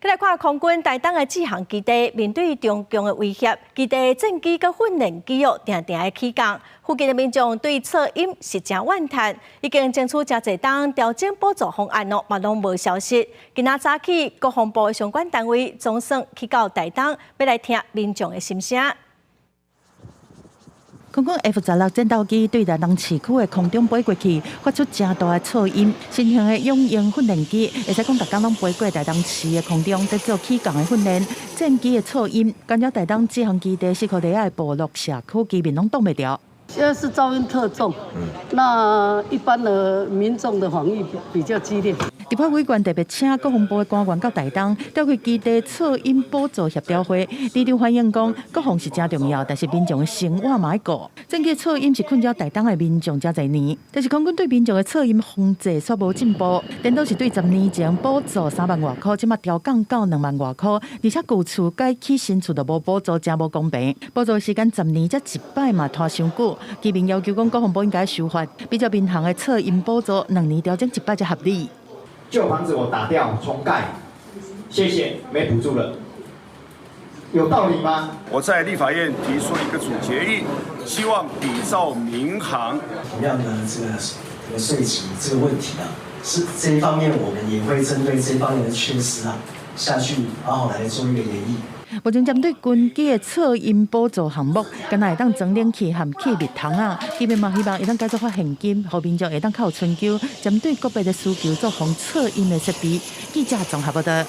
來看空軍台東的志航基地，面對中共的威脅，基地戰機佮訓練機哦，定定的起降。附近的民眾對噪音是誠怨嘆，已經爭取誠濟冬調整補助方案哦，嘛攏無消息。今仔早起，國防部的相關單位總算去到台東，欲來聽民眾的心聲。空軍 F-16戰鬥機對台東市區的空中飛過去，發出誠大的噪音。新型的勇鷹訓練機，會使講逐工攏飛過台東市的空中，佇做起降的訓練。戰機的噪音，干擾台東志航基地四箍底的部落社區居民攏擋袂牢。現在是噪音特重，那一般的民眾的反應比較激烈。立法委員特別請國防部的官員到台東召開基地噪音補助協調會，里長反映講，國防是誠重要，但是民眾的生活嘛愛顧。戰機噪音是困擾台東的民眾誠濟年，但是空軍對民眾的噪音防制卻無進步。顛倒是對10年前補助3萬外箍，這馬調降到2萬外箍，而且舊厝改起新厝就無補助，誠無公平。補助時間10年才一擺嘛拖傷久，居民要求講國防部應該修法，比較民航的噪音補助2年調整一擺才合理。舊房子我打掉重蓋，謝謝，沒補助了，有道理嗎？我在立法院提出一個組決議，希望比照民航。同樣的這個稅級這個問題啊，是這一方面，我們也會針對這方面的缺失啊，下去好好來做一個研議。目前針對軍機的噪音補助項目，敢若會當裝冷氣和氣密窗仔，居民嘛希望會當改做發現金，予民眾會當較有春秋，針對個別的需求做防噪音的設備。記者綜合報道。